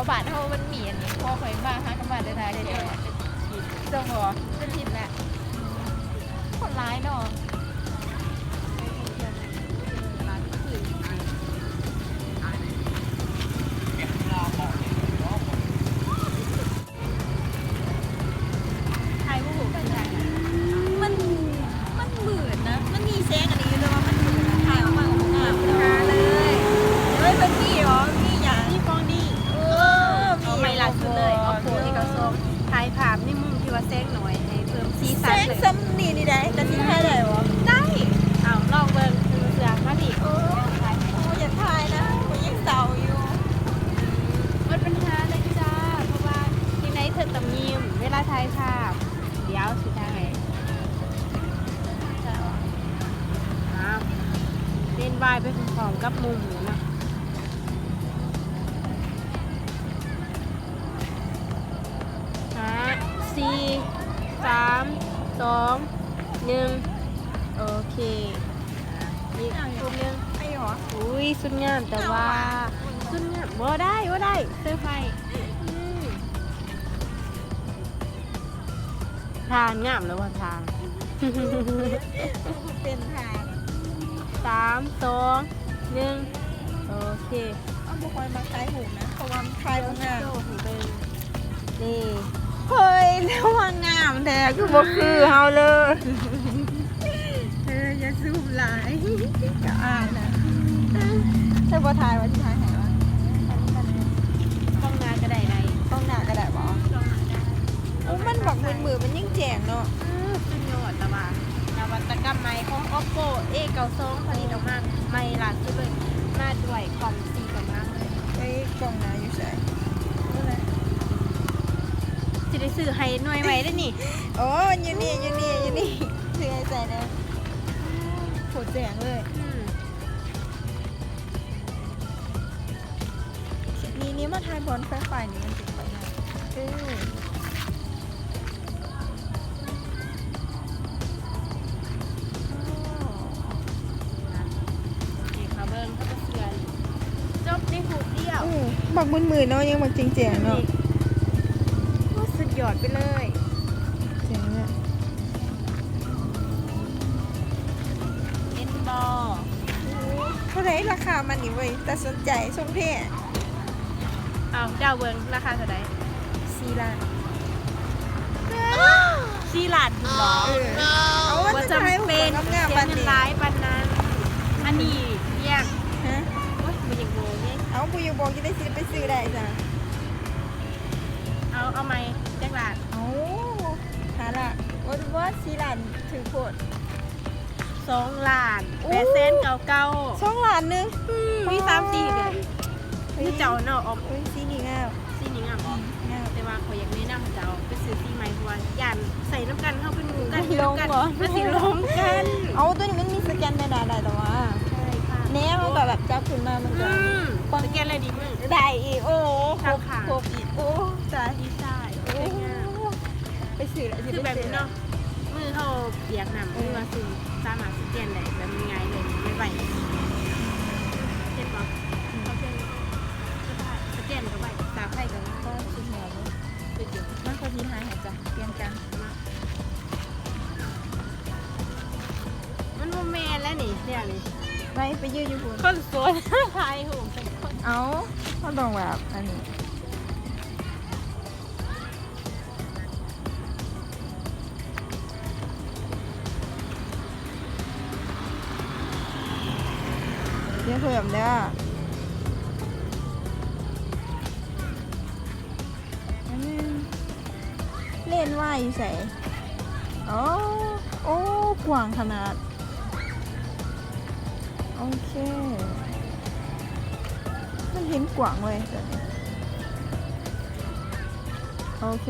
ບ້ານເຮົາມັນມີອັນນີ້ ພໍຂ້ອຍມາຫາກັບມາແຕ່ທ່າແຂກ ເຈົ້າບໍ່ ເປັນທິດແຫຼະ ຄົນຫຼາຍເນາະ. ຖ່າຍບໍ່ຮູ້ຄືໃດ ມັນ ມັນມືດນະ ມັນມີແສງອັນນີ້ຢູ່ ແຕ່ວ່າມັນມືດ ຖ່າຍອອກມາກໍບໍ່ງາມ ຫາເລີຍ. ໂອ້ຍ ເພິ່ນມີຫວະ ມີຫຍັງ ມີຂອງດີ ເອີ ມີ ເອົາໃໝ່ລ່າສຸດເລີຍ ໂອໂປ ເອເກົ້າສອງ ຖ່າຍພາບໃນມຸມທີ່ວ່າແສງໜ້ອຍ ໃຫ້ເພີ່ມສີສັນ ແສງສ່ຳນີ້ນີ້ໃດ ແຕ່ຊິຖ່າຍໄດ້ບໍ່? ໄດ້ ເອົາລອງເບິ່ງ ເຊື່ອມາພີ້ ໂອ້ ໂອ້ ຢາກຖ່າຍນະ ຂ້ອຍຍັງເສົ້າຢູ່. ບໍ່ມີບັນຫາເລີຍຈ້າ ເພາະວ່າຈັ່ງໃດເທິງຕ້ອງຍິ້ມເວລາຖ່າຍພາບ. ດຽວຊິຖ່າຍໃຫ້ ເປັນວາຍໄປພ້ອມໆກັບມຸມເນາະ. ຫ້າ ສີ່ ສາມ ສອງ ໜຶ່ງ ໂອເຄ ອີກຮູບໜຶ່ງ. ອຸ້ຍ ສຸດງາມ ແຕ່ວ່າ ສຸດງາມ ບໍ່ໄດ້ ບໍ່ໄດ້ ເຊີໄພ ອືມ ທ່າງາມແລ້ວວ່າທ່າ ເປັນທ່າ ສາມ ສອງ ໜຶ່ງ ໂອເຄ. ເອົາ ບໍ່ຄ່ອຍມັກຖ່າຍຮູບນະ ເພາະວ່າມັນຖ່າຍບໍ່ງາມ ໂຊໃຫ້ເບິ່ງ ນີ້ ເຮີ້ຍ ແລ້ວວ່າງາມແທ້ ຄືບໍ່ຄືເຮົາເລີຍ. ເອີ ຢ່າຊູມຫຼາຍ ກະອາຍນະ. ເຈົ້າບໍ່ຖ່າຍວ່າຊິຖ່າຍໃຫ້ວະ ກ້ອງໜ້າກໍໄດ້ ໄດ້ ກ້ອງໜ້າກໍໄດ້ບໍ່? ກ້ອງໜ້າໄດ້. ໂອ້ ມັນບັກມືດໆ ມັນຍັງແຈ້ງເນາະ. ເອີ ສຸດຍອດ ແຕ່ວ່ານະວັດຕະກຳໃໝ່ຂອງໂອໂປ ເອເກົ້າສອງ ຜະລິດອອກມາໃໝ່ລ່າສຸດເລີຍ ມາດ້ວຍກ້ອງສີກຳລັງເລີຍ. ເອີຍ ກ້ອງໜ້າຢູ່ໃສ? ໂອ້ຍ ຊິໄດ້ຊື້ໃຫ້ໜ່ວຍໃໝ່ເດ້ນີ້. ໂອ້ ຢູ່ນີ້ ຢູ່ນີ້ ຢູ່ນີ້ ຊື້ໃຫ້ໃສ່ແດ່. ໂຄດແຈ້ງເລີຍ. ອືມ. ນີ້ ນີ້ມາຖ່າຍບ່ອນໄຟຟ້ານີ້ມັນເປັນໄປໄດ້. ເອີ ໂອເຄ ເຂົ້າເບິ່ງ ເຂົ້າໄປເຊື່ອ ຈົບໃນຮູບດຽວ. ເອີ ບັກມືດໆເນາະ ຍັງບັກແຈ້ງໆເນາະ. ໂອ້ ສຸດຍອດໄປເລີຍ ເກັ່ງແທ້. ເຫັນບໍ່? ໂອ້ ເທົ່າໃດລາຄາມັນນີ້ເວີຍ? ຕາສົນໃຈ ຊົມແທ້. ເອົາ ເຈົ້າເບິ່ງລາຄາເທົ່າໃດ? ສີ່ລ້ານ. ສີ່ລ້ານພຸ້ນບໍ? ເອີ ເອົາ ບໍ່ຈຳເປັນເສຍເງິນຫຼາຍປານນັ້ນ. ອັນນີ້ວຽກ ຮະ? ໂອ້ຍ ບໍ່ຢາກບອກເດ້. ເອົາ ບໍ່ຢາກບອກ ຈັ່ງໃດຊິໄປຊື້ໄດ້ຊະ? ເອົາ ເອົາໃໝ່ ຈັກລ້ານ? ເອົາ ຫ້າລ້ານ. ໂອ້ຍ ບໍ່ ສີ່ລ້ານ ຖືກໂພດ. ສອງລ້ານ ໂອ້ ແປດແສນເກົ້າເກົ້າ. ສອງລ້ານໜຶ່ງ? ອືມ ມີສາມສີເລີຍ. ເຮີ້ຍ ເຈົ້າເນາະ ອອກ ເອີຍ ສີນີ້ງາມ. ສີນີ້ງາມບໍ່? ອືມ ງາມ. ແຕ່ວ່າຂ້ອຍຢາກແນະນຳເຈົ້າໄປຊື້ສີໃໝ່ ເພາະວ່າຢ້ານໃສ່ນຳກັນ ເຮົາເປັນໝູ່ກັນ ຢູ່ນຳກັນ ມັນຊິຫຼົງກັນ. ເອົາ ໂຕນີ້ມັນມີສະແກນໄດ້ ໄດ້ ໄດ້ແລ້ວຫວາ? ໃຊ່ຄ່ະ. ແນມ ເຮົາກໍແບບຈັບຂຶ້ນມາ ມັນກໍ ອືມ ປັງ ສະແກນໄດ້ດີມື້ ໄດ້ອີກ. ໂອ້ ຄົບ ຄົບອີກ. ໂອ້ ຕາຍ ດີໄຊນ໌ ໂອ້ ງາມ. ໄປຊື້ລະ ຄືແບບນີ້ເນາະ ມືເຮົາປຽກນ້ຳ ເອີ ຫຼືວ່າຊິສາມາດສະແກນໄດ້ແບບງ່າຍໆເລີຍ ໄວໆ. ເຫັນບໍ່? ອືມ ເຂົາເປັນສະພາບສະແກນກໍໄວ ສາໄຟກໍໄວ. ກໍສຸດຍອດເລີຍ ສຸດຍອດ. ມາ ຂ້ອຍຊິຖ່າຍໃຫ້ເຈົ້າ ປ່ຽນກັນ. ມາ ມັນບໍ່ແມ່ນແລ້ວນີ້ ແນວນີ້. ໄປ ໄປຢືນຢູ່ພຸ້ນ ຄົນສວນຖ່າຍຮູບໃສ່ຄົນ. ເອົ້າ ເຮົາຕ້ອງແບບອັນນີ້. ດຽວເພີ່ມເດີ. ອັນໜຶ່ງ ເລນວາຍຢູ່ໃສ? ໂອ້ ໂອ້ ກວ້າງຂະໜາດ. ໂອເຄ ມັນເຫັນກວ້າງເວີຍ ໂອເຄ.